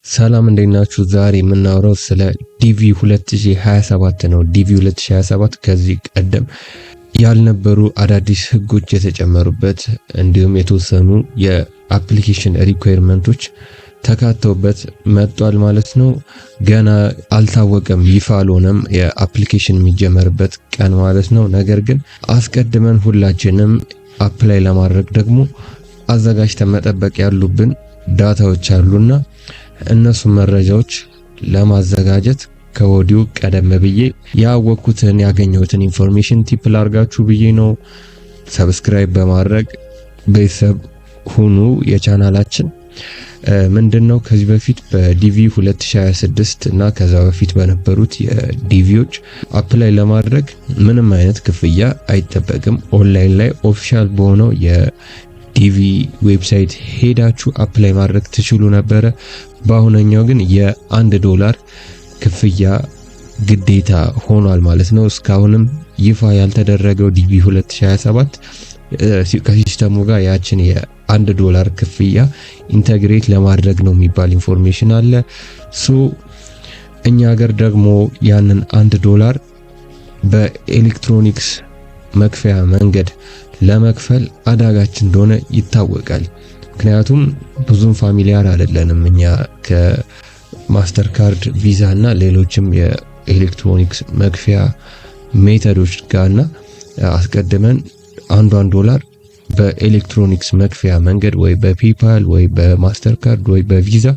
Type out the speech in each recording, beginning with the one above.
ሰላም፣ እንዴት ናችሁ? ዛሬ የምናወራው ስለ ዲቪ 2027 ነው። ዲቪ 2027 ከዚህ ቀደም ያልነበሩ አዳዲስ ህጎች የተጨመሩበት እንዲሁም የተወሰኑ የ application requirement ኦች ተካተውበት መጥቷል ማለት ነው። ገና አልታወቀም፣ ይፋ አልሆነም የ application የሚጀመርበት ቀን ማለት ነው። ነገር ግን አስቀድመን ሁላችንም apply ለማድረግ ደግሞ አዘጋጅተን መጠበቅ ያሉብን data ዎች አሉና እነሱ መረጃዎች ለማዘጋጀት ከወዲሁ ቀደም ብዬ ያወቅኩትን ያገኘሁትን information tip ላርጋችሁ ብዬ ነው። Subscribe በማድረግ ቤተሰብ ሁኑ። የቻናላችን ምንድን ነው? ከዚህ በፊት በዲቪ 2026 እና ከዛ በፊት በነበሩት የዲቪዎች apply ለማድረግ ምንም አይነት ክፍያ አይጠበቅም። ኦንላይን ላይ official በሆነው የዲቪ website ሄዳችሁ apply ማድረግ ትችሉ ነበረ። በአሁነኛው ግን የ1 ዶላር ክፍያ ግዴታ ሆኗል ማለት ነው። እስካሁንም ይፋ ያልተደረገው ዲቪ 2027 ከ system ኡ ጋር ያችን የ1 ዶላር ክፍያ integrate ለማድረግ ነው የሚባል information አለ። So እኛ ሀገር ደግሞ ያንን 1 ዶላር በኤሌክትሮኒክስ መክፈያ መንገድ ለመክፈል አዳጋች እንደሆነ ይታወቃል። ምክንያቱም ብዙም familiar አይደለንም እኛ ከ MasterCard፣ ቪዛ እና ሌሎችም የኤሌክትሮኒክስ መክፈያ method ኦች ጋርና አስቀድመን አንዷን ዶላር በኤሌክትሮኒክስ መክፈያ መንገድ ወይ በ PayPal ወይ በ MasterCard ወይ በ Visa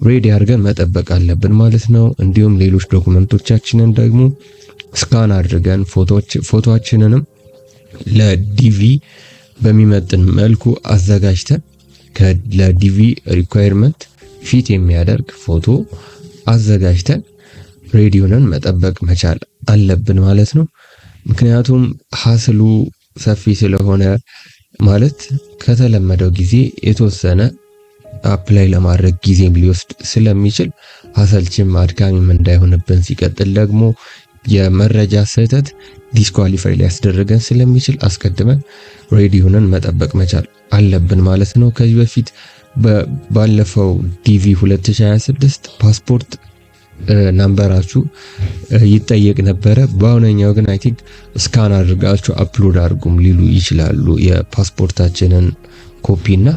ready አድርገን መጠበቅ አለብን ማለት ነው። እንዲሁም ሌሎች document ኦቻችንን ደግሞ scan አድርገን ፎቶችንንም ለዲቪ በሚመጥን መልኩ አዘጋጅተን ለዲቪ requirement fit የሚያደርግ ፎቶ አዘጋጅተን ready ሆነን መጠበቅ መቻል አለብን ማለት ነው። ምክንያቱም hassle ኡ ሰፊ ስለሆነ፣ ማለት ከተለመደው ጊዜ የተወሰነ apply ለማድረግ ጊዜም ሊወስድ ስለሚችል አሰልችም አድካሚም እንዳይሆንብን፣ ሲቀጥል ደግሞ የመረጃ ስህተት disqualify ሊያስደርገን ስለሚችል አስቀድመን ready ሆነን መጠበቅ መቻል አለብን ማለት ነው። ከዚህ በፊት ባለፈው ዲቪ 2026 ፓስፖርት number ኣችሁ ይጠየቅ ነበረ። በአሁነኛው ግን I think scan አድርጋችሁ upload አድርጉም ሊሉ ይችላሉ። የፓስፖርታችንን ኮፒ እና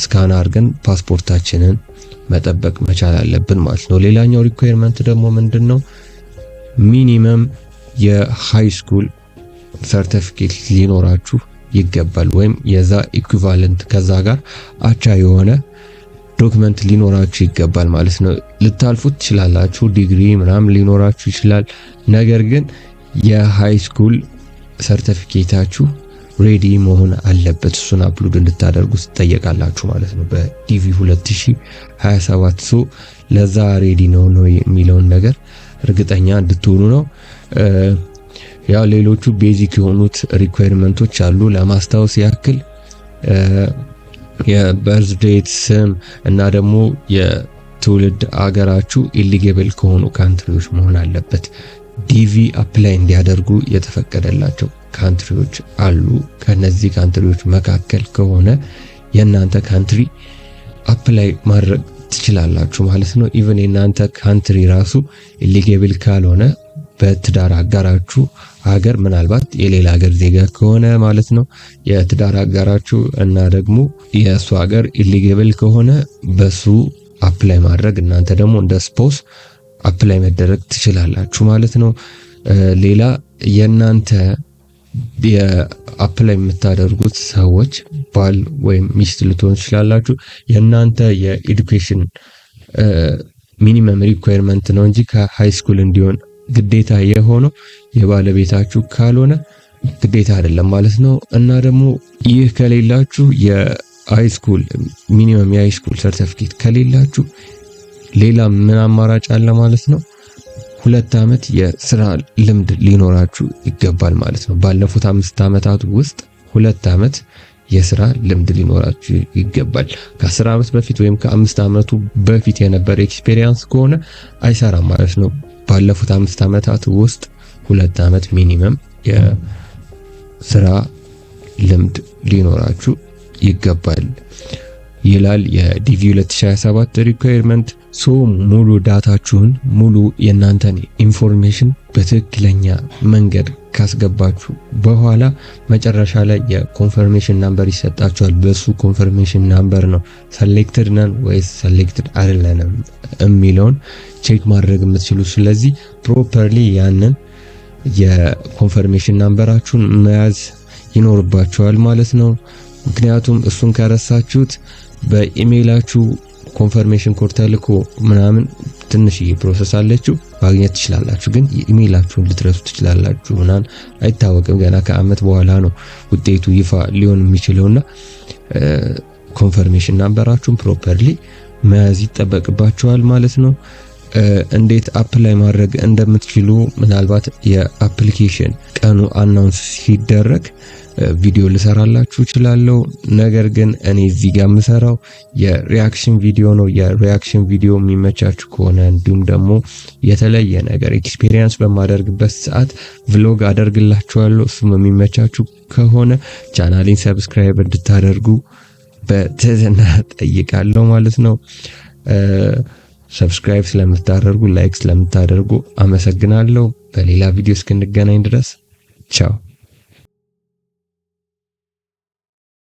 scan አድርገን ፓስፖርታችንን መጠበቅ መቻል አለብን ማለት ነው። ሌላኛው requirement ደግሞ ምንድን ነው? Minimum የ high school ሰርቲፊኬት ሊኖራችሁ ይገባል፣ ወይም የዛ equivalent ከዛ ጋር አቻ የሆነ document ሊኖራችሁ ይገባል ማለት ነው። ልታልፉት ትችላላችሁ፣ ዲግሪ ምናምን ሊኖራችሁ ይችላል። ነገር ግን የ high school ሰርቲፊኬታችሁ ready መሆን አለበት። እሱን upload እንድታደርጉ ትጠየቃላችሁ ማለት ነው በዲቪ 2027። So ለዛ ready ነው የሚለውን ነገር እርግጠኛ እንድትሆኑ ነው። ያው ሌሎቹ basic የሆኑት requirement ኦች አሉ። ለማስታወስ ያክል የ birth date፣ ስም እና ደግሞ የትውልድ አገራችሁ eligible ከሆኑ country ዎች መሆን አለበት። ዲቪ apply እንዲያደርጉ የተፈቀደላቸው country ዎች አሉ። ከነዚህ country ዎች መካከል ከሆነ የእናንተ country apply ማድረግ ትችላላችሁ ማለት ነው። Even የእናንተ country ራሱ eligible ካልሆነ በትዳር አጋራችሁ ሀገር፣ ምናልባት የሌላ ሀገር ዜጋ ከሆነ ማለት ነው የትዳር አጋራችሁ፣ እና ደግሞ የእሱ ሀገር eligible ከሆነ በሱ apply ማድረግ፣ እናንተ ደግሞ እንደ spouse apply መደረግ ትችላላችሁ ማለት ነው። ሌላ የእናንተ የ apply የምታደርጉት ሰዎች ባል ወይም ሚስት ልትሆኑ ትችላላችሁ። የእናንተ የ education minimum requirement ነው እንጂ ከ high school እንዲሆን ግዴታ የሆነው የባለቤታችሁ ካልሆነ ግዴታ አይደለም ማለት ነው። እና ደግሞ ይህ ከሌላችሁ፣ የ high school minimum የ high school ሰርቲፊኬት ከሌላችሁ ሌላ ምን አማራጭ አለ ማለት ነው? 2 ዓመት የስራ ልምድ ሊኖራችሁ ይገባል ማለት ነው። ባለፉት 5 ዓመታት ውስጥ 2 ዓመት የስራ ልምድ ሊኖራችሁ ይገባል። ከ10 ዓመት በፊት ወይም ከ5 ዓመቱ በፊት የነበረ experience ከሆነ አይሰራም ማለት ነው። ባለፉት 5 ዓመታት ውስጥ 2 ዓመት minimum የስራ ልምድ ሊኖራችሁ ይገባል። ይላል የ DV 2027 requirement። So ሙሉ data ችሁን፣ ሙሉ የእናንተን information በትክክለኛ መንገድ ካስገባችሁ በኋላ መጨረሻ ላይ የ confirmation number ይሰጣችኋል። በሱ confirmation number ነው selected ነን ወይስ selected አይደለንም የሚለውን check ማድረግ የምትችሉ። ስለዚህ properly ያንን የ confirmation number ኣችሁን መያዝ ይኖርባችኋል ማለት ነው። ምክንያቱም እሱን ከረሳችሁት በኢሜይላችሁ confirmation code ተልኮ ምናምን ትንሽዬ process አለችው፣ ማግኘት ትችላላችሁ። ግን ኢሜይላችሁን ልትረሱ ትችላላችሁ ምናምን፣ አይታወቅም። ገና ከአመት በኋላ ነው ውጤቱ ይፋ ሊሆን የሚችለውና confirmation number ኣችሁን properly መያዝ ይጠበቅባችኋል ማለት ነው። እንዴት apply ማድረግ እንደምትችሉ ምናልባት የ application ቀኑ announce ሲደረግ ቪዲዮ ልሰራላችሁ እችላለሁ። ነገር ግን እኔ እዚህ ጋር የምሰራው የ reaction ቪዲዮ ነው። የ reaction ቪዲዮ የሚመቻችሁ ከሆነ፣ እንዲሁም ደግሞ የተለየ ነገር experience በማደርግበት ሰዓት vlog አደርግላችኋለሁ። እሱም የሚመቻችሁ ከሆነ ቻናሌን subscribe እንድታደርጉ በትህትና ጠይቃለሁ ማለት ነው። Subscribe ስለምታደርጉ፣ like ስለምታደርጉ አመሰግናለሁ። በሌላ ቪዲዮ እስክንገናኝ ድረስ ቻው።